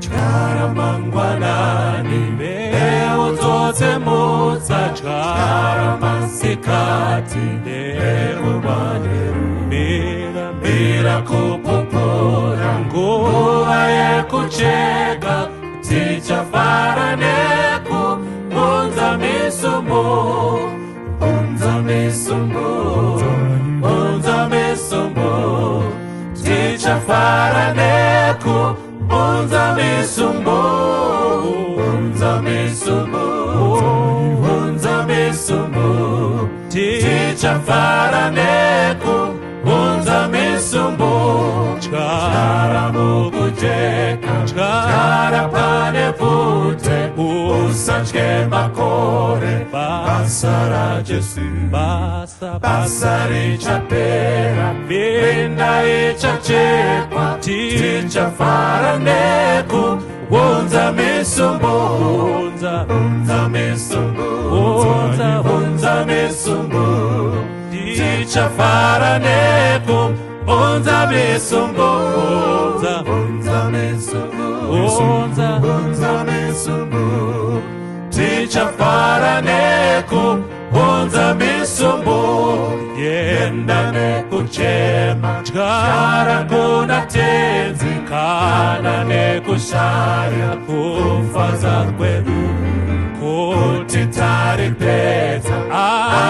Tyara mangwanani, mbeu dzose musadyara masikati nekumanheru. Mira, mira kupupura, nguva yekucheka, tichafara nekuunza misumbu, unza misumbu, unza misumbu, tichafara nekuunza misumbu, unza misumbu, unza misumbu, tichafara nekuunza misumbu, tyara mukujeka, tyara pane bvute, usatye makore, basa raJesu, basa, basa richapera, minda ichachekwa, tichafara nekuunza misumbu, unza, unza misumbu, unza, unza misumbu, tichafara nekuunza misumbu, unza, unza misumbu, unza, unza misumbu, tichafara nekuunza misumbu, yenda nekuchema, tyara kuna Tenzi, kana nekushaya kufadza kwedu, kuti taripedza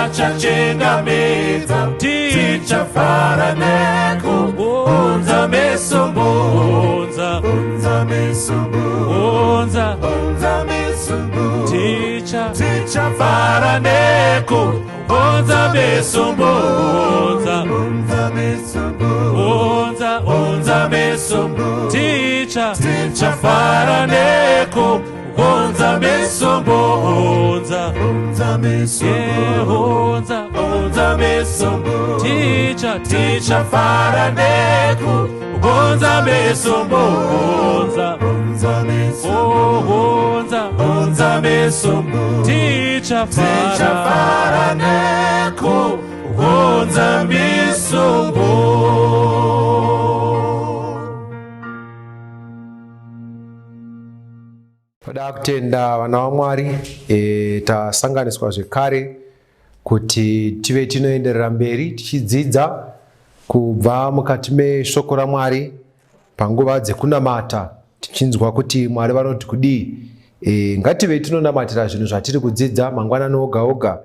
achachingamidza, tichafara nekuunza misumbu, unza, unza misumbu, unza, unza misumbu, ticha, tichafara nekuunza misumbu, unza, unza misumbu, unza, unza misumbu, ticha, tichafara nekuunza misumbu, unza, unza misumbu, yeah, unza, unza misumbu, ticha, tichafara nekuunza misumbu, unza, unza misumbu, unza, unza misumbu, tichafara, tichafara nekuunza misumbu. Toda kutenda vana vaMwari, tasanganiswa zvekare kuti tive tinoenderera mberi tichidzidza kubva mukati meshoko raMwari panguva dzekunamata, tichinzwa kuti Mwari vanoti kudii. Ngative tinonamatira zvinhu zvatiri kudzidza mangwanani oga oga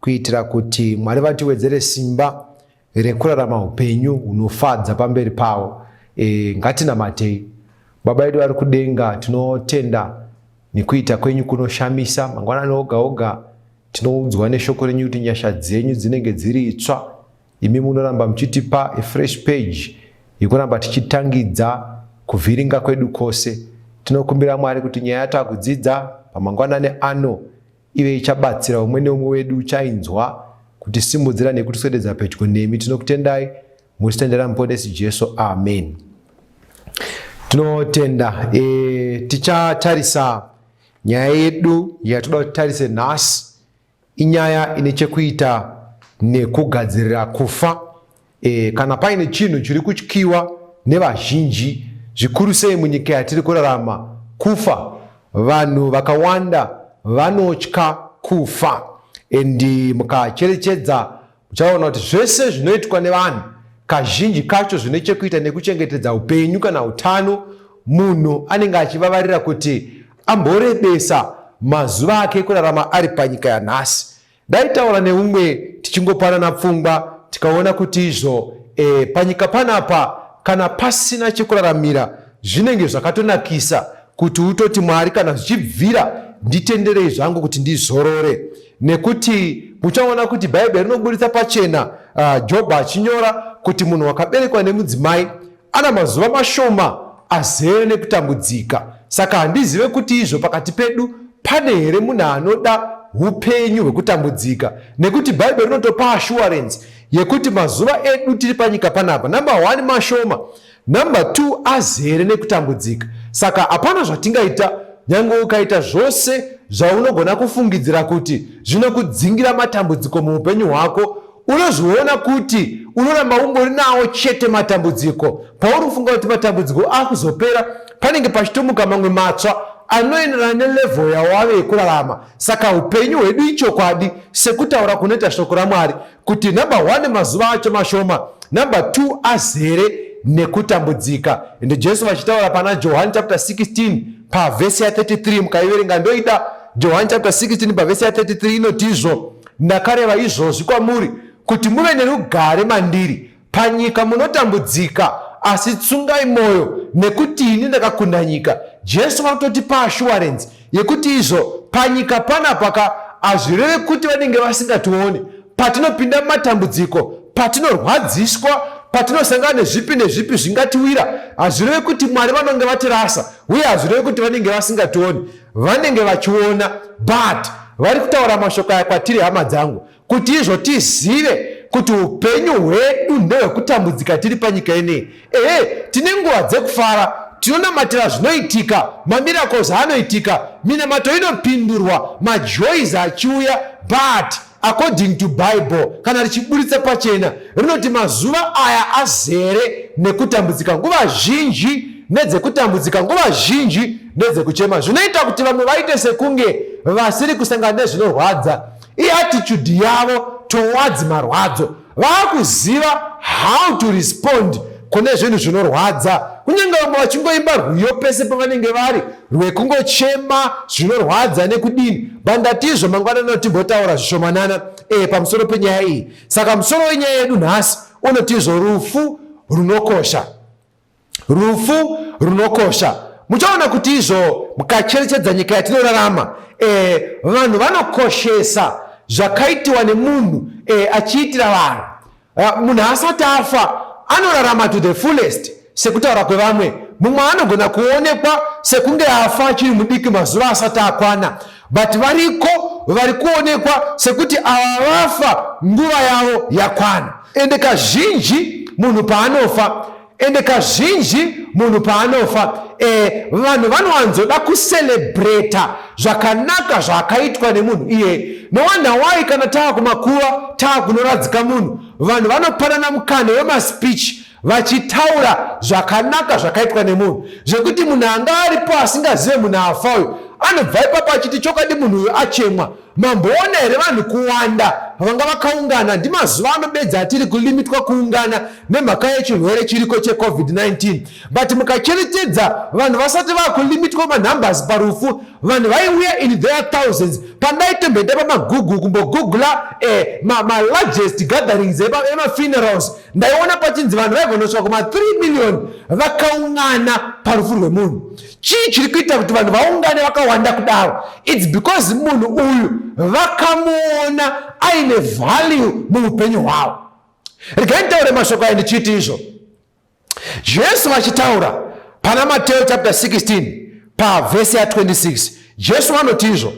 kuitira kuti Mwari vatiwedzere simba rekurarama upenyu hunofadza pamberi pavo. Ngatinamatei. Baba vedu vari kudenga, tinotenda nekuita kwenyu kunoshamisa. Mangwanani oga oga tinoudzwa neshoko renyu kuti nyasha dzenyu dzinenge dziri itsva. Imi munoramba muchitipa a fresh page yekuramba tichitangidza kuvhiringa kwedu kwose. Tinokumbira Mwari kuti nyaya yatakudzidza pamangwanani ano ive ichabatsira umwe neumwe wedu uchainzwa, kutisimudzira nekutiswededza pedyo nemi. Tinokutendai muzita raMuponesi Jesu, amen. Tinotenda. Tichatarisa nyaya yedu yatoda kuti tarise nhasi, inyaya ine chekuita nekugadzirira kufa. Kana paine chinhu chiri kutyiwa nevazhinji zvikuru sei munyika yatiri kurarama, kufa. Vanhu vakawanda vanotya kufa, and mukacherechedza muchaona kuti zvese zvinoitwa nevanhu kazhinji kacho zvine chekuita nekuchengetedza upenyu kana utano. Munhu anenge achivavarira kuti amborebesa mazuva ake ekurarama ari panyika yanhasi. Ndaitaura neumwe tichingopanana pfungwa, tikaona kuti izvo panyika panapa kana pasina chekuraramira zvinenge zvakatonakisa kuti utoti Mwari kana zvichibvira nditenderei zvangu kuti ndizorore, nekuti muchaona kuti Bhaibheri rinoburitsa pachena, Jobho achinyora kuti munhu wakaberekwa nemudzimai ana mazuva mashoma azere nekutambudzika. Saka handizive kuti izvo pakati pedu pane here munhu anoda upenyu hwekutambudzika, nekuti Bhaibheri rinotopa assurance yekuti mazuva edu tiri panyika panapa, number 1 mashoma, number 2 azere nekutambudzika. Saka hapana zvatingaita, nyange ukaita zvose zvaunogona kufungidzira kuti zvinokudzingira matambudziko muupenyu hwako, unozviona kuti unoramba ungori nawo chete matambudziko. Pauri kufunga kuti matambudziko akuzopera, Panenge pachitomuka mamwe matsva anoenderana nelevel yawave yekurarama. Saka upenyu hwedu ichokwadi, sekutaura kunoita shoko raMwari kuti number 1, mazuva acho mashoma, number 2, azere nekutambudzika. Ende Jesu vachitaura pana Johani chapter 16 pavhesi ya33, mukaiverenga ndoida. Johani chapter 16 pavhesi ya33 inotizvo, "Ndakareva izvozvi kwamuri kuti muve nerugare mandiri. Panyika munotambudzika, asi tsungai mwoyo, nekuti ini ndakakunda nyika." Jesu vanototipa assurance yekuti izvo panyika panapa hazvireve kuti vanenge vasingationi patinopinda mumatambudziko, patinorwadziswa, patinosangana nezvipi nezvipi zvingatiwira. Hazvireve kuti Mwari vanonge vatirasa, uye hazvireve kuti vanenge vasingationi. Vanenge vachiona, but vari kutaura mashoko aya kwatiri, hama dzangu, kuti izvo tizive kuti upenyu hwedu ndehwekutambudzika tiri panyika ineyi. Ehe, tine nguva dzekufara, tinonamatira zvinoitika, mamiracles anoitika, minamato inopindurwa, majoys achiuya, but according to Bible, kana richiburitsa pachena, rinoti mazuva aya azere nekutambudzika. Nguva zhinji nedzekutambudzika, nguva zhinji ndedzekuchema. Zvinoita kuti vamwe vaite sekunge vasiri kusangana nezvinorwadza iattitude yavo towards marwadzo. Vaakuziva how to respond kune zvinhu zvinorwadza, kunyange vamwe vachingoimba rwiyo pese pavanenge vari rwekungochema zvinorwadza nekudini. Bandatizvo mangwanani timbotaura zvishomanana pamusoro penyaya iyi. Saka musoro wenyaya yedu nhasi unotizvo, "Rufu runokosha." Rufu runokosha. Muchaona kuti izvo mukacherechedza nyika yatinorarama, vanhu vanokoshesa zvakaitiwa nemunhu achiitira vanhu. Munhu asati afa anorarama to the fullest, sekutaura kwevamwe. Mumwe anogona kuonekwa sekunge afa achiri mudiki, mazuva asati akwana, but variko vari kuonekwa sekuti ava vafa nguva yavo yakwana. Ende kazhinji munhu paanofa, vanhu vanowanzoda kucelebrata zvakanaka zvakaitwa nemunhu iyeye. No wonder why kana taa kumakuva, taa kunoradzika munhu, vanhu vanopanana mukana wemaspeech vachitaura zvakanaka zvakaitwa nemunhu, zvekuti munhu anga aripo asingazive munhu afa uyu anobva ipapo achiti, "Chokwadi munhu uyu achemwa." Mamboona here vanhu kuwanda vanga vakaungana? Ndimazuva anobedza atiri kulimitwa kuungana nemhaka yechirwere chiriko cheCOVID-19, but mukacherechedza, vanhu vasati vakulimitwa manumbers parufu, vanhu vaiuya in their thousands. Pandaitomboenda pamaGoogle kumbogooglea malargest gatherings emafunerals, ndaiona pachinzi vanhu vaigonosvika kuma3 million vakaungana parufu rwemunhu. Chii chiri kuita kuti vanhu vaungane vakawanda kudaro? It's because munhu uyu vakamuona aine value muupenyu hwavo. Regai nditaure mashoko aya ndichiti izvo Jesu vachitaura pana Mateo chapter 16 pavhesi ya26, Jesu vanoti izvo,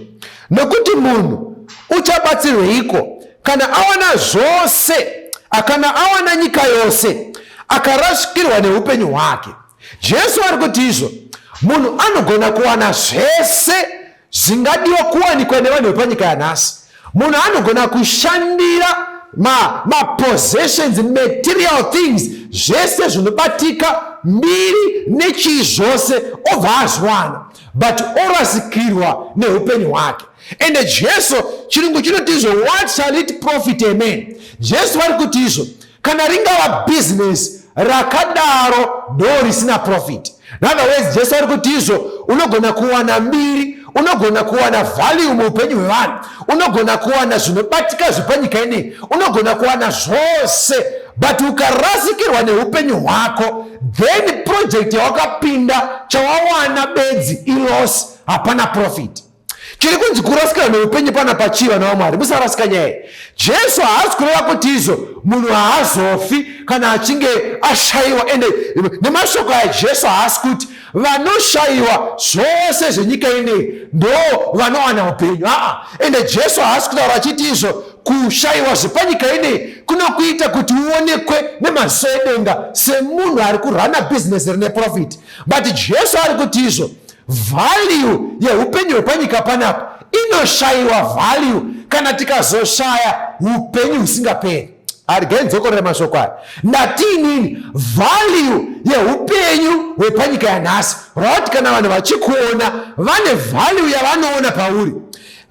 "Nokuti munhu uchabatsirweiko kana awana zvose, kana awana nyika yose, akarasikirwa neupenyu hwake?" Jesu ari kuti izvo munhu anogona kuwana zvese zvingadiwa kuwanikwa nevanhu vepanyika yanhasi. Munhu anogona kushandira mapossessions, material things, zvese zvinobatika, mbiri nechii zvose, obva azviwana, but orasikirwa neupenyu hwake. Ende Jesu, chirungu chinoti izvo, "What shall it profit a man?" Jesu vari kuti izvo kana ringava bhizinesi rakadaro ndo risina profit. In other words, Jesu ari kuti izvo unogona kuwana mbiri, unogona kuwana value muupenyu hwevanhu, unogona kuwana zvinobatika zvepanyika inei, unogona kuwana zvose, but ukarasikirwa neupenyu hwako, then project yawakapinda, chawawana bedzi iloss, hapana profit. Chiri kunzi kurasikirwa neupenyu pana pachiva navamwari, musarasika nyaya. Jesu haasi kureva kuti izvo munhu haazofi kana achinge ashayiwa. Ende nemashoko aya Jesu haasi kuti vanoshayiwa zvose zvenyika inei ndo vanowana upenyu. Aa, ende Jesu haasi kutaura achiti izvo kushayiwa zvepanyika inei kunokuita kuti uonekwe nemaziso edenga semunhu ari kurana bhizinesi rine profit, but Jesu ari kuti izvo value yeupenyu hwepanyika panapa inoshayiwa value kana tikazoshaya upenyu husingaperi. Arigai ndidzokorere mashoko aya. Ndati inini value yeupenyu hwepanyika yanhasi rwati kana vanhu vachikuona vane value yavanoona pauri.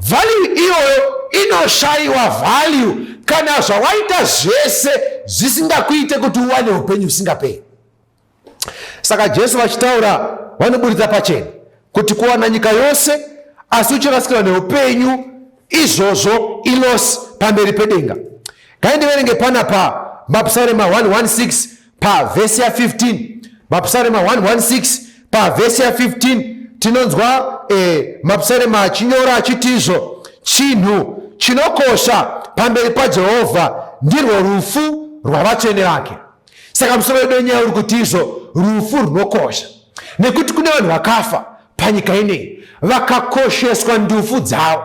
Value iyoyo inoshayiwa value kana zvawaita zvese zvisingakuite kuti uwane upenyu husingaperi. Saka Jesu vachitaura vanoburitsa pachena kuti kuwana nyika yose asi uchirasikirwa neupenyu izvozvo ilosi pamberi pedenga. Ngaindiverenge panapa Mapisarema 116 pavhesi ya 15. Mapisarema 116 pavhesi ya 15 tinonzwa eh, Mapisarema achinyora achitizvo chinhu chinokosha pamberi paJehovha ndirwo rufu rwavatsvene vake. Saka musoro wedu wenyaya uri kuti izvo rufu runokosha nekuti kune vanhu vakafa panyika ineyi vakakosheswa ndufu dzavo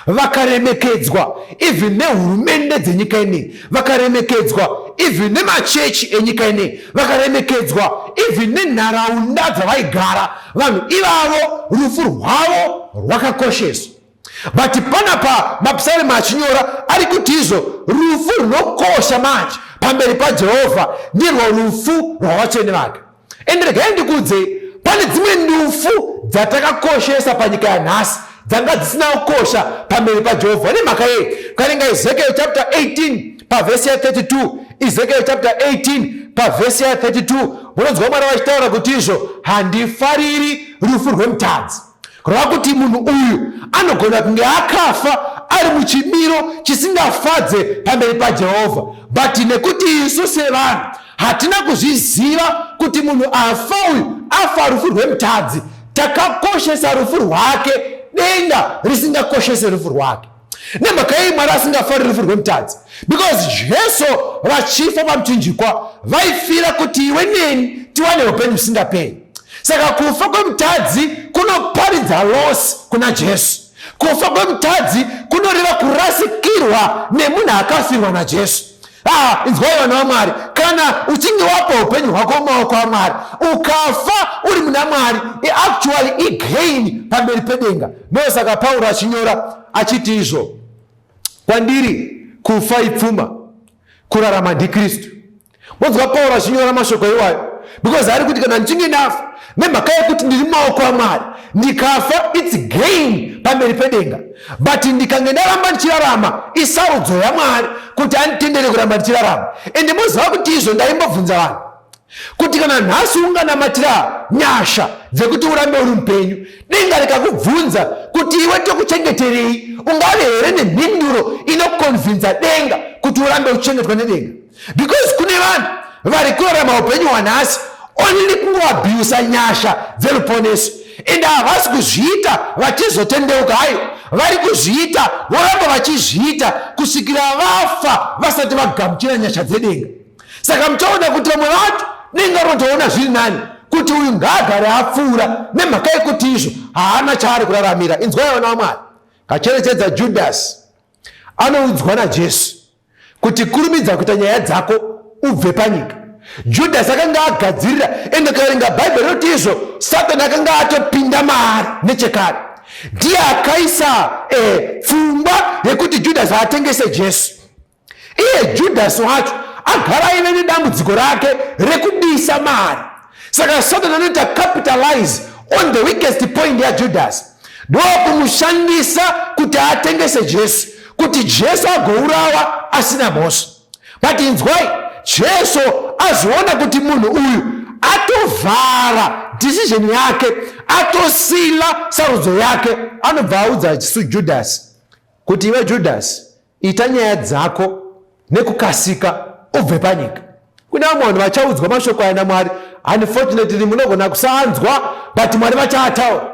vakaremekedzwa even nehurumende dzenyika ineyi vakaremekedzwa even nemachechi enyika ineyi vakaremekedzwa even nenharaunda dzavaigara vanhu ivavo rufu rwavo rwakakosheswa. But panapa mapsalema achinyora ari kuti izvo rufu runokosha manje pamberi paJehovha ndirwo rufu rwavatsvene vake. Ende regai ndikuudzei, pane dzimwe ndufu dzatakakoshesa panyika yanhasi dzanga dzisina kukosha pamberi paJehovha. Nemhaka yei? Karinga Ezekiel chapter 18 pavhesi ya 32. Ezekiel chapter 18 pavhesi ya 32 munonzwa Mwari vachitaura kuti izvo handifariri rufu rwemutadzi. Kureva kuti munhu uyu anogona kunge akafa ari muchimiro chisingafadze pamberi paJehovha, but nekuti isu sevanhu hatina kuzviziva kuti munhu afa uyu afa rufu rwemutadzi, takakoshesa rufu rwake denga risingakoshese rufu rwake. Nemhaka yei Mwari asingafariri rufu rwemutadzi? Because Jesu vachifa pamuchinjikwa vaifira kuti iwe neni tiwane upenyu husingaperi. Saka kufa kwemutadzi kunoparidza loss kuna Jesu. Kufa kwemutadzi kunoreva kurasikirwa nemunhu akafirwa naJesu. Ah, inzwai vana vaMwari, kana uchinge wapa upenyu hwako mumaoko aMwari, ukafa uri muna Mwari, actually igain pamberi pedenga. Ndosaka Pauro achinyora achiti izvo, kwandiri kufa ipfuma, kurarama ndiKristu. Monzwa Pauro achinyora mashoko iwayo because ari kuti kana ndichinge ndafa nemhaka yekuti ndiri mumaoko aMwari, ndikafa its gain pamberi pedenga, but ndikange ndaramba ndichirarama isarudzo yaMwari kuti anditendere kuramba ndichirarama. Ende moziva kuti izvo ndaimbobvunza vanhu kuti kana nhasi unganamatira nyasha dzekuti urambe uri mupenyu, denga rikakubvunza kuti iwe tokuchengeterei, ungave here nemhinduro inokonvinza denga kuti urambe uchichengetwa nedenga? Because kune vanhu vari kurarama upenyu hwanhasi only kungoabhusa nyasha dzeruponeso, ende havasi kuzviita vachizotendeuka. Hayo vari kuzviita voramba vachizviita kusvikira vafa vasati vagamuchira nyasha dzedenga. Saka muchaona kuti vamwe vacho denga rinotoona zviri nani kuti uyu ngaagare apfuura nemhaka yekuti izvo haana chaari kuraramira. Inzwai vana vaMwari, kacherechedza Judhasi anoudzwa naJesu kuti kurumidza kuita nyaya dzako ubve panyika. Judhasi akanga agadzirira, ende ukaverenga Bhaibheri rinoti izvo Satani akanga atopinda maari nechekare. Ndiye akaisa pfungwa yekuti Judhasi atengese Jesu. Iye Judhasi wacho agara aive nedambudziko rake rekudisa mari. Saka Satani anoita capitalize on the weakest point yaJudhasi, ndokumushandisa kuti atengese Jesu, kuti Jesu agourawa asina mhosva. But inzwai, Jesu azviona kuti munhu uyu atovhara decision yake, atosila sarudzo yake, anobva audza Judhasi kuti iwe Judhasi, ita nyaya dzako nekukasika ubve panyika. Kune vamwe vanhu vachaudzwa mashoko aya naMwari, unfortunately munogona kusaanzwa, but Mwari vachaataura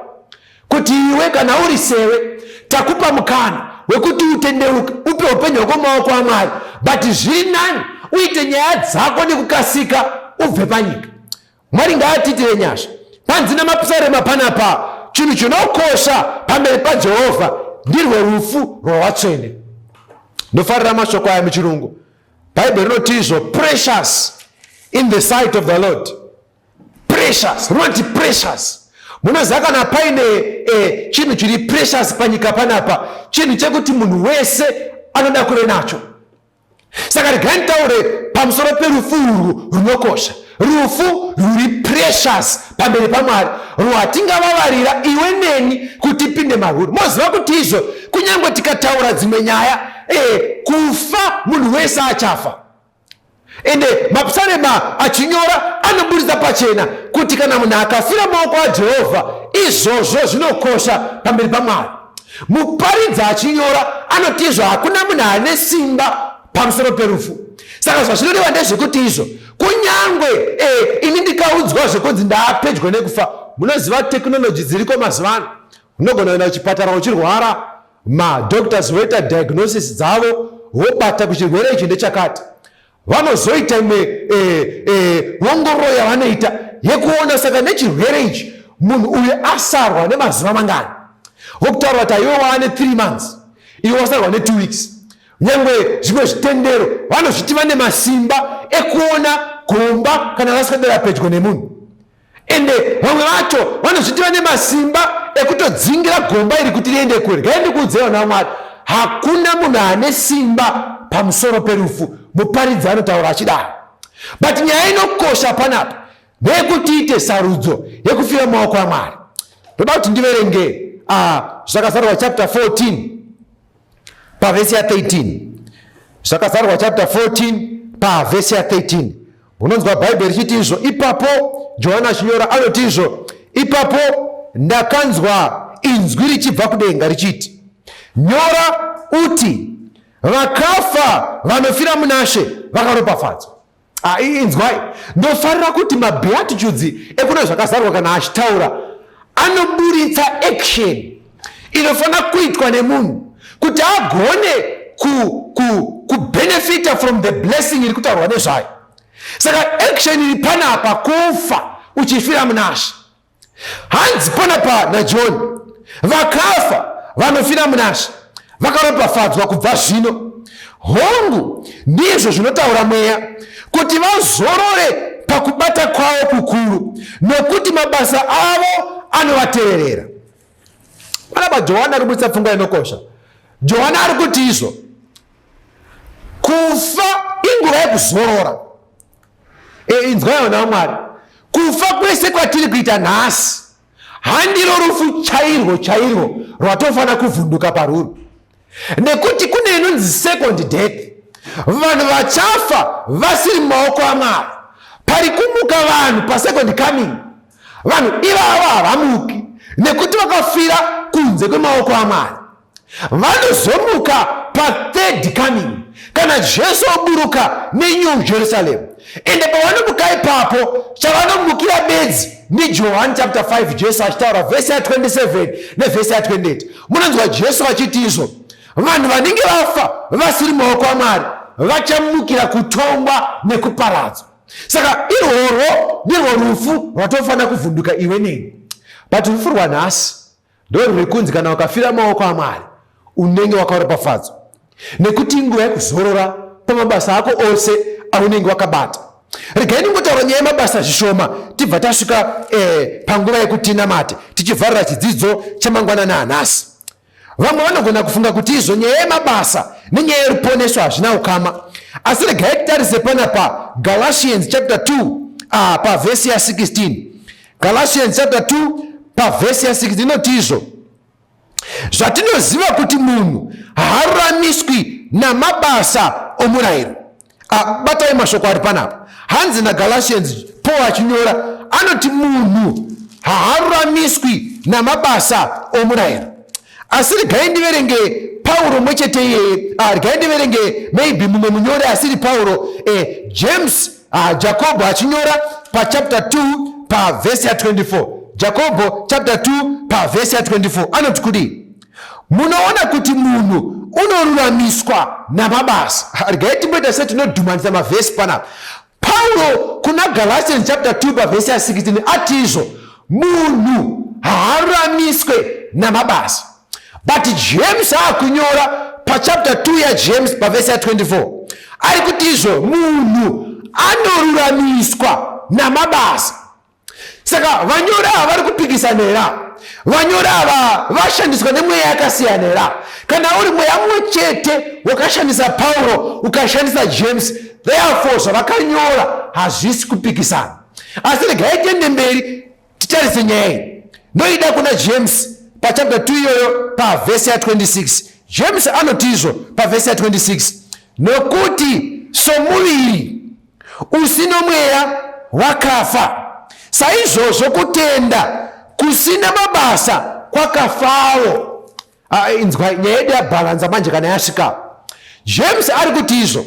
kuti iwe kana uri sewe takupa mukana wekuti utendeuke upe upenyu hwako mumaoko aMwari, but zviri nani uite nyaya dzako nekukasika ubve panyika. Mwari ngaatiitire nyasha. Panzi namapisarema panapa, chinhu chinokosha pamberi paJehovha ndirwo rufu rwavatsvene. Ndofarira mashoko aya muchirungu. Bhaibheri rinoti izvo, precious in the sight of the Lord. Precious, rinoti precious. Munoziva kana paine chinhu chiri precious panyika panapa, chinhu chekuti munhu wese anoda kuve nacho. Saka regai nditaure pamusoro perufu urwu runokosha, rufu rwuri precious pamberi paMwari, rwatingavavarira iwe neni kuti tipinde marwuri. Moziva kuti izvo kunyange tikataura dzimwe nyaya e, kufa munhu wese achafa. Ende mapsalema achinyora anoburitsa pachena kuti kana munhu akafira maoko aJehovha, izvozvo zvinokosha pamberi paMwari. Muparidzi achinyora anoti izvo hakuna munhu ane simba pamusoro perufu. Saka zvazvinoreva ndezvekuti izvo kunyange e, ini ndikaudzwa zvekunzi ndaapedyo nekufa, munoziva tekinoloji dziriko mazuva ano, unogona kuenda kuchipatara uchirwara, madoctors voita diagnosis dzavo vobata kuchirwere ichi ndechakati, vanozoita imwe eh, eh, ongororo yavanoita yekuona saka nechirwere ichi munhu uyu asarwa nemazuva mangani, vokutaura kuti aiwe waane 3 months, iwe wasarwa ne2 weeks. Nyangwe zvimwe zvitendero vanozviti vane masimba ekuona gomba kana vaswedera pedyo nemunhu, ende vamwe vacho vanozviti vane masimba ekutodzingira gomba iri kuti riende kure. Gai ndikuudzei vana vaMwari, hakuna munhu ane simba pamusoro perufu. Muparidzi anotaura achidaro. But nyaya inokosha panapa ndeyekuti tiite sarudzo yekufira mumaoko aMwari. Ndoda kuti ndiverenge Zvakazarurwa chapter 14 pavhesi ya 13. Zvakazarurwa chapter 14 pavhesi ya 13. Unonzwa Bhaibheri richiti izvo, ipapo Johani achinyora anoti izvo, ipapo ndakanzwa inzwi richibva kudenga richiti, nyora uti, vakafa vanofira munaShe vakaropafadzwa. Ah, inzwai, ndofarira kuti mabeatitudes ekuna Zvakazarurwa kana achitaura anoburitsa action inofanira kuitwa nemunhu kuti agone kubenefita ku, ku from the blessing iri kutaurwa nezvayo. Saka action iri panapa kufa uchifira munaShe. Hanzi panapa naJohn, vakafa vanofira munaShe vakaropafadzwa kubva zvino. Hongu, ndizvo zvinotaura Mweya, kuti vazorore pakubata kwavo kukuru, nokuti mabasa avo anovateverera. Panapa Johani ari kubudisa pfungwa inokosha. Johani ari kuti izvo kufa inguva yekuzorora. E, inzwai vana vaMwari, kufa kwese kwatiri kuita nhasi handiro rufu chairwo chairwo rwatofanira kuvhunduka paruri, nekuti kune inonzi second death. Vanhu vachafa vasiri mumaoko aMwari. Pari kumuka vanhu pasecond coming, vanhu ivavo havamuki nekuti vakafira kunze kwemaoko aMwari. Vanozomuka pathird coming kana Jesu oburuka neNew Jerusalem. Ende pavanomuka ipapo, chavanomukira bedzi ndiJohani chapter 5, Jesu achitaura vhesi ya 27 nevhesi ya 28. Munonzwa Jesu achiti izvo vanhu vanenge vafa vasiri mumaoko aMwari vachamukira kutongwa nekuparadzwa. Saka irworwo ndirwo rufu rwatofanira kuvhunduka iwe neni. But rufu rwanhasi ndorwuri kunzi kana ukafira maoko aMwari unenge wakaropafadzwa, nekuti inguva yekuzorora pamabasa ako ose aunenge wakabata. Regai ndingotaura nyaya yemabasa zvishoma tibva tasvika panguva yekuti tinamate tichivharira chidzidzo chamangwanani anhasi. Vamwe vanogona kufunga kuti izvo nyaya yemabasa nenyaya yeruponeso hazvina ukama, asi regai titarise panapa Galatians chapter 2 pavhesi ya 16. Galatians chapter 2 pavhesi ya 16 inoti izvo zvatinoziva kuti munhu haaruramiswi namabasa omurayiro. Batai mashoko ari panapa. Hanzi naGalatians, Paul achinyora anoti munhu haaruramiswi namabasa omurayiro. Asi regai ndiverenge Pauro mwechete iyeye, regai ndiverenge maybe mumwe munyori asiri Pauro, James, Jakobho achinyora pachapter 2 pavhesi ya 24. Jakobho chapter 2 pavhesi ya 24 anoti kudii? Munoona kuti munhu unoruramiswa namabasa. Regai timboita setinodhumanisa mavhesi panapa. Pauro kuna Galatians chapter 2 pavhesi ya 16 ati izvo munhu haaruramiswe namabasa. But James akunyora pachapter 2 yaJames pavhesi ya 24 ari kuti izvo munhu anoruramiswa namabasa. Saka vanyori ava vari kupikisana here? Vanyori ava vashandiswa nemweya yakasiyana here? Kana uri mweya mumwe chete wakashandisa Pauro ukashandisa James, therefore zvavakanyora hazvisi kupikisana. Asi regai tiende mberi titarise nyaya iyi. Ndoida kuna James pachapter 2 iyoyo pavhesi ya26. James anoti izvo pavhesi ya26, nokuti somuviri usino mweya wakafa, saizvozvo kutenda kusina mabasa kwakafawo. Ah, inzwa nyaya yedu yabhalanza manje kana yasvika. James ari kuti izvo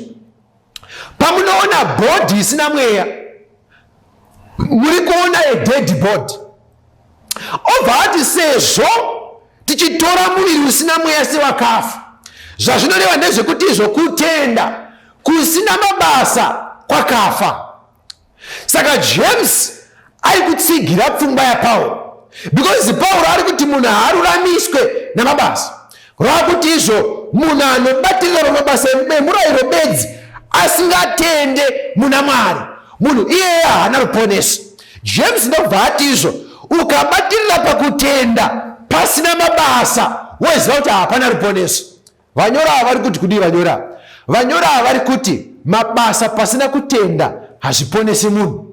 pamunoona bhodhi isina mweya muri kuona a dead body. Obva ati sezvo tichitora muviri usina mweya sewakafa, zvazvinoreva ndezvekuti izvo kutenda kusina mabasa kwakafa. Saka James ari kutsigira pfungwa yaPauro, because Pauro ari kuti munhu haaruramiswe namabasa. Kureva kuti izvo munhu anobatirira pamabasa emurayiro bedzi asingatende muna Mwari, munhu iyeye haana ruponeso. James ndobva ati izvo ukabatirira pakutenda pasina mabasa, woziva kuti hapana ruponeso. Vanyora ava vari kuti kudii? Vanyora vanyora ava vari kuti mabasa pasina kutenda hazviponesi munhu.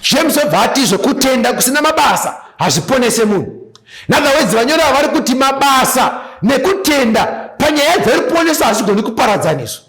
James obva ati izvo kutenda kusina mabasa hazviponese munhu. In other words, vanyora ava vari kuti mabasa nekutenda panyaya dzeruponeso hazvigoni kuparadzaniswa.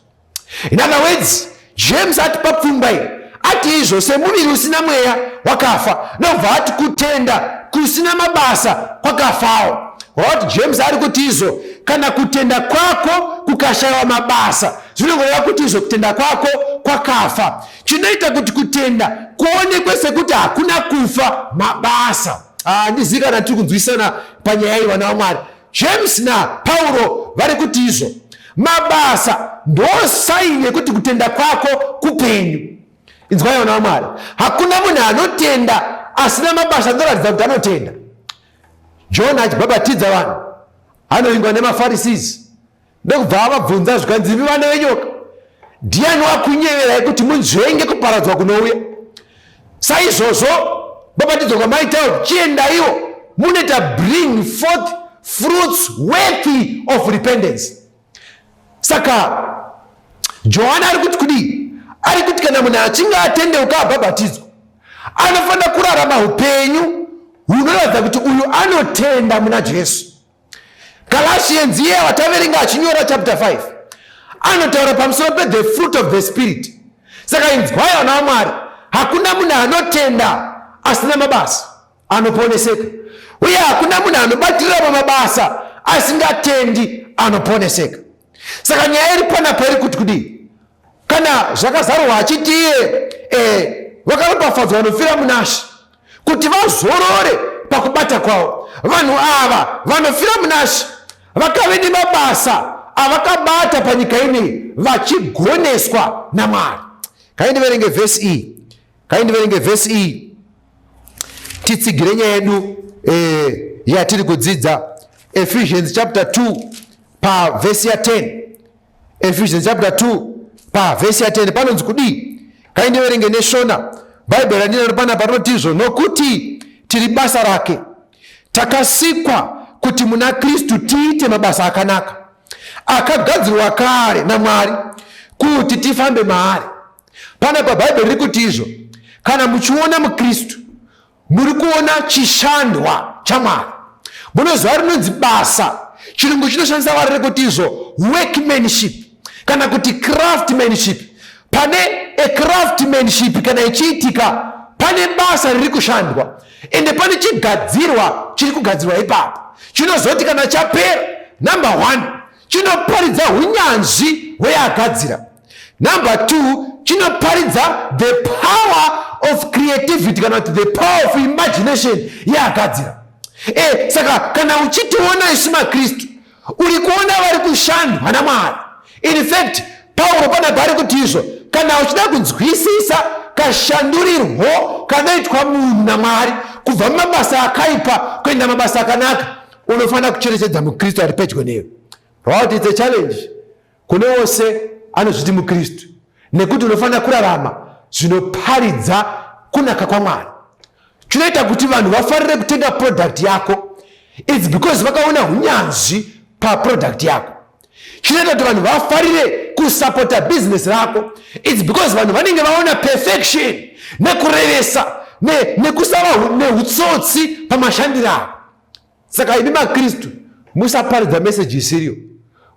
In other words, James atipa pfungwa iyi, ati izvo semuviri usina mweya wakafa, ndobva ati kutenda kusina mabasa kwakafawo. What James ari kuti izvo kana kutenda kwako kukashayiwa mabasa, zvinongoreva kuti izvo kutenda kwako kwakafa. Chinoita kuti kutenda kuonekwe sekuti hakuna kufa mabasa. Handizivi kana tiri kunzwisana panyaya iyi, vana vaMwari. James naPauro vari kuti izvo mabasa ndo saini yekuti kutenda kwako kupenyu. Inzwai vana vaMwari, hakuna munhu anotenda asina mabasa anoratidza kuti anotenda. John achibhabhatidza vanhu anovingwa nemaFarisees, ndokubva avabvunza zvikanzi, imi vana venyoka, ndiani wakunyeverai kuti munzvenge kuparadzwa kunouya? Saizvozvo bhabhatidzwa kwamaita chiendaiwo munoita bring forth fruits worthy of repentance. Saka Johani ari kuti kudii? Ari kuti kana munhu achinge atendeuka abhabhatidzwa, anofanira kurarama upenyu hunoratidza kuti uyu anotenda muna Jesu. Galatians iye wataverenga achinyora chapter 5 anotaura pamusoro pe the fruit of the spirit. Saka inzwai vana vaMwari, hakuna munhu anotenda asina mabasa anoponeseka, uye hakuna munhu anobatirira pamabasa asingatendi anoponeseka. Saka nyaya iri panapa iri kuti kudii? Kana zvakazarurwa achiti iye vakaropafadzwa vanofira munaShe kuti vazorore pakubata kwavo. Vanhu ava vanofira munaShe vakave nemabasa avakabata panyika ineyi vachigoneswa naMwari. Kaindiverenge vhesi iyi, kaindiverenge vhesi iyi titsigire nyaya yedu yatiri kudzidza. Ephesians chapter 2 pavhesi ya 10. Ephesians chapter 2 pavhesi ya 10 panonzi kudii? Kaindiverenge neShona Bhaibheri randinaro panapa rinoti izvo, nokuti tiri basa rake, takasikwa kuti muna Kristu tiite mabasa akanaka akagadzirwa kare naMwari kuti tifambe maari. Panapa Bhaibheri riri kuti izvo, kana muchiona muKristu muri kuona chishandwa chaMwari. Munoziva rinonzi basa, chirungu chinoshandisa vara rekuti izvo workmanship kana kuti craftsmanship. Pane a craftsmanship kana ichiitika, pane basa riri kushandwa ende pane chigadzirwa chiri kugadzirwa ipapo, chinozoti kana chapera, number 1 chinoparidza hunyanzvi hweagadzira, number 2 chinoparidza the power of creativity kana kuti the power of imagination yeagadzira. Saka kana uchitiona isu maKristu, uri kuona vari kushandwa naMwari. In fact, Pauro panapa ari kuti izvo kana uchida kunzwisisa kashandurirwo kanoitwa munhu naMwari kubva mumabasa akaipa kuenda mabasa akanaka, unofanira kucherechedza muKristu ari pedyo newe. Right, it's a challenge kune wose anozviti muKristu, nekuti unofanira kurarama zvinoparidza kunaka kwaMwari. Chinoita kuti vanhu vafarire kutenga product yako, its because vakaona unyanzvi paproduct yako. Chinoita kuti vanhu vafarire kusapota bhizinesi rako, its because vanhu vanenge vaona perfection nekurevesa nekusava neutsotsi pamashandiro ako. Saka imi maKristu, musaparidza meseji isiriyo.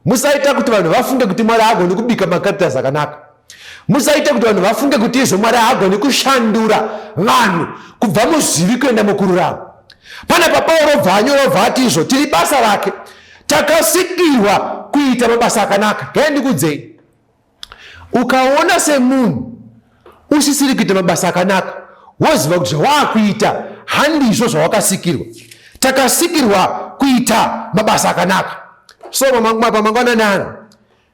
Musaita kuti vanhu vafunge kuti Mwari haagoni kubika makartas akanaka. Musaita kuti vanhu vafunge kuti izvo Mwari haagoni kushandura vanhu kubva muzvivi kuenda mukururama. Pana paPauro bva anyora bva ati izvo tiri basa rake, takasikirwa kuita mabasa akanaka. Gai ndikudzei, ukaona semunhu usisiri kuita mabasa akanaka, woziva kuti zvawaakuita handizvo zvawakasikirwa. Takasikirwa kuita mabasa akanaka. So pamangwanani ano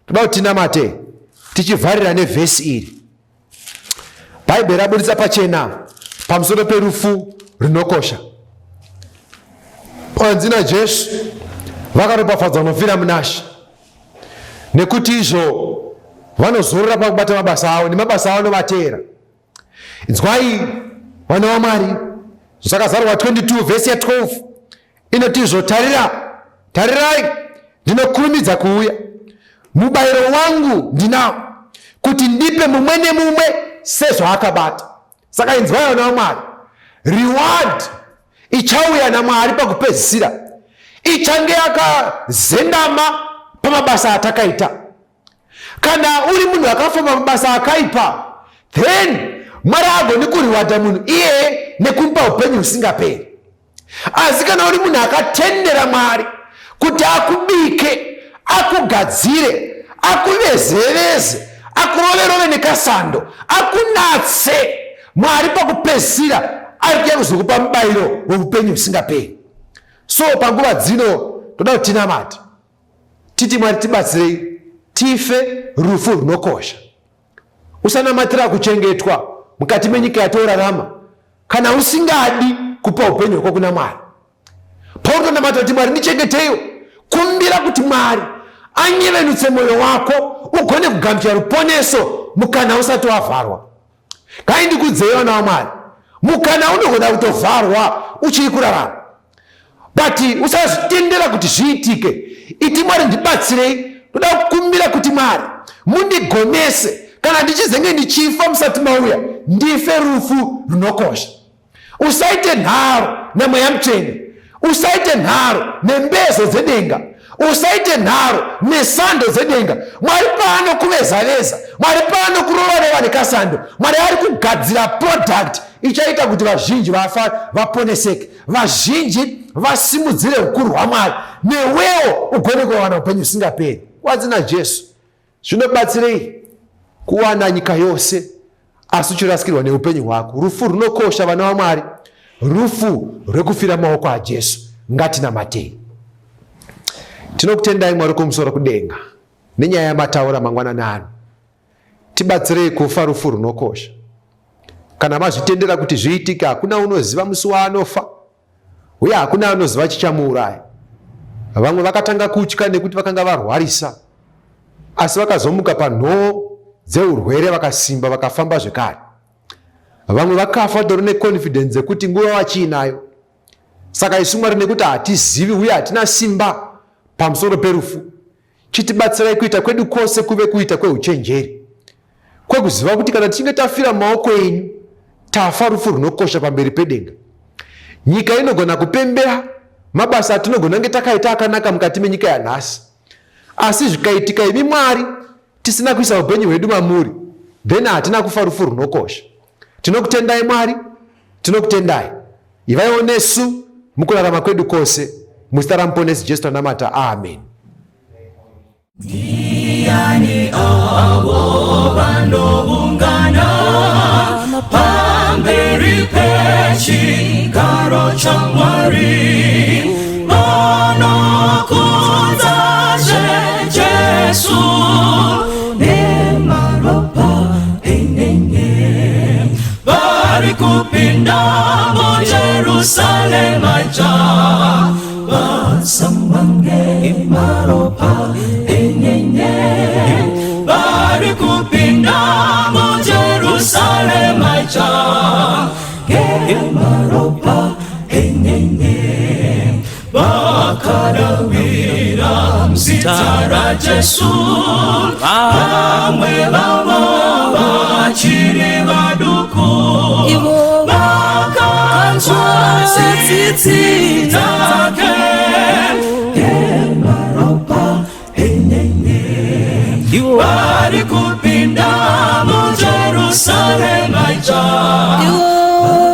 toda kuti tinamate tichivharira nevhesi iri. Bhaibheri raburitsa pachena pamusoro perufu runokosha. Panzi naJesu, vakaropafadzwa vanofira munaShe, nekuti izvo vanozorora pakubata mabasa avo, nemabasa avo anovateera. Inzwai vana vaMwari, Zvakazarurwa 22 vhesi ya 12 inoti izvo, tarira, tarirai, ndinokurumidza kuuya, mubayiro wangu ndinawo, kuti ndipe mumwe nemumwe sezvaakabata. Saka inzwai vana vaMwari, reward ichauya naMwari pakupedzisira ichange yakazendama pamabasa atakaita. Kana uri munhu akafamba mabasa akaipa, then Mwari haagoni kuriwadha munhu iyeye nekumupa upenyu husingaperi. Asi kana uri munhu akatendera Mwari kuti akubike, akugadzire, akuvezeveze, akuroverove nekasando, akunatse, Mwari pakupedzisira ari kuya kuzokupa mubayiro weupenyu husingaperi. So panguva dzino toda kuti tinamate, titi Mwari tibatsirei tife rufu runokosha. Usanamatira kuchengetwa mukati menyika yatorarama kana usingadi kupa upenyu hwako kuna Mwari. Paunotonamata kuti Mwari ndichengeteiwo, kumbira kuti Mwari anyevenutse mwoyo wako ugone kugamuchira ruponeso mukana usati wavharwa. Kai ndikudzei vana vaMwari, mukana unogona kutovharwa uchiri kurarama, but usazvitendera kuti zviitike. Iti Mwari ndibatsirei, ndoda kukumbira kuti Mwari mundigonese, kana ndichizenge ndichifa musati mauya, ndife rufu runokosha. Usaite nharo naMweya Mutsvene, usaite nharo nembezo dzedenga, usaite nharo nesando dzedenga. Mwari paanokuvezaveza, Mwari paanokurovarova nekasando, Mwari ari kugadzira product ichaita kuti vazhinji vafa vaponeseke, vazhinji vasimudzire ukuru hwaMwari, newewo ugone kuwana upenyu husingaperi. Kwanzi naJesu, zvinobatsirei kuwana nyika yose asi uchirasikirwa neupenyu hwako? Rufu runokosha, vana vaMwari, rufu rwekufira maoko aJesu. Ngatinamatei. Tinokutendai Mwari kumusoro kudenga nenyaya yamataura mangwanani ano. Tibatsirei kufa rufu runokosha. Kana mazvitendera kuti zviitike, hakuna unoziva musi waanofa uye hakuna anoziva chichamuuraya. Vamwe vakatanga kutya nekuti vakanga varwarisa, asi vakazomuka panhoo dzeurwere vakasimba vakafamba zvekare. Vamwe vakafa vatori neconfidence dzekuti nguva vachiinayo. Saka isu Mwari, nekuti hatizivi uye hatina simba pamusoro perufu, chitibatsirai kuita kwedu kwose kuve kuita kweuchenjeri, kwekuziva kuti kana tichinge tafira mumaoko enyu, tafa rufu runokosha pamberi pedenga. Nyika inogona kupembera mabasa atinogona kunge takaita akanaka mukati menyika yanhasi, asi zvikaitika imi Mwari tisina kuisa upenyu hwedu mamuri, then hatina kufa rufu runokosha. Tinokutendai Mwari, tinokutendai. Ivaiwo nesu mukurarama kwedu kwose, muzita raMuponesi Jesu tanamata, amen. Ndiani avo vanoungana pamberi pechigaro chaMwari, vanokudza Jesu nemaropa enene, vari kupinda muJerusarema idzva, vasambange maropa enyenye, vari kupinda muJerusarema idzva ngemaropa. raJesu. Vamwe vavo vachiri vaduku, Ivo vakanzwa tsitsi dzake. Emaropa enyenye, Ivo vari kupinda muJerusarema idzva. Ivo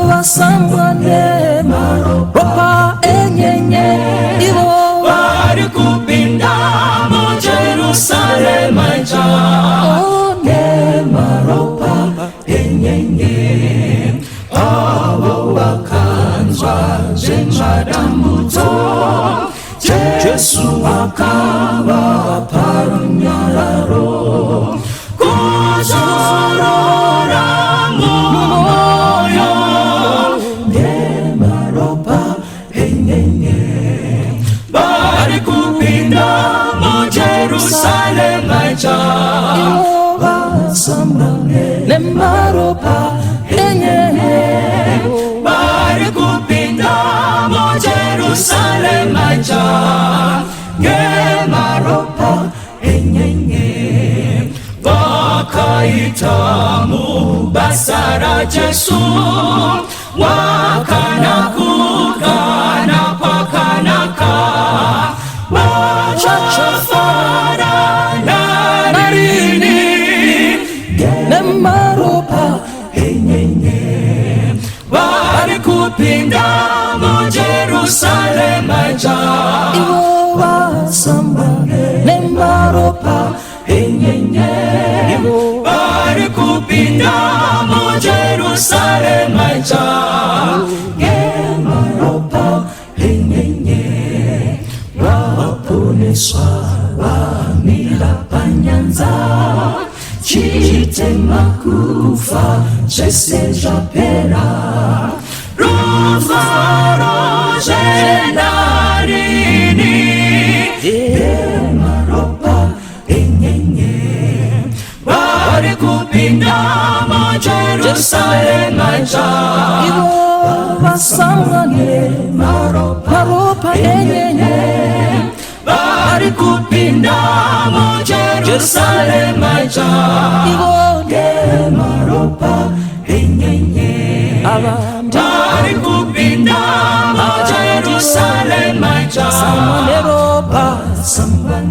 vasambwa nemaropa enyenye, ivo Vari kupinda muJerusarema idzva. Nemaropa enyenye, avo vakanzwa zvemadambudzo, Jesu akavapa runyararo, kuzorora mumwoyo. Nemaropa enyenye, vari kupinda muJerusarema idzva. Ivo vasambwa nemaropa enyenye, Vari kupinda muJerusarema idzva ngemaropa enyenye. Vakaita mubasa raJesu wakanakukana kwakanaka, vachafara narini. Nemaropa Enyenye, vari kupinda muJerusarema idzva. Ivo vasambwa nemaropa Enyenye, vari kupinda muJerusarema idzva ngemaropa enyenye. Vaponeswa vamira panyanza, chitema kufa zvese zvapera, rufaro zvenarini. Emaropa enyenye, vari kupinda muJerusarema idzva. Ivo vasambwa nemaropa enyenye, Vari kupinda muJerusarema idzva. Ivo Emaropa enyenye, ava vari kupinda muJerusarema idzva. Neropa,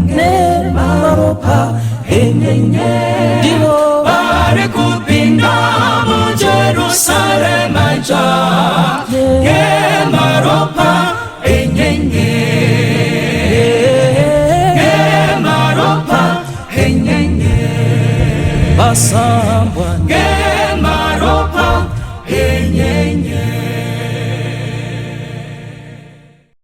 nemaropa enyenye, ndivo vari kupinda muJerusarema idzva ngemaropa enyenye, ngemaropa enyenye. Vasambwa.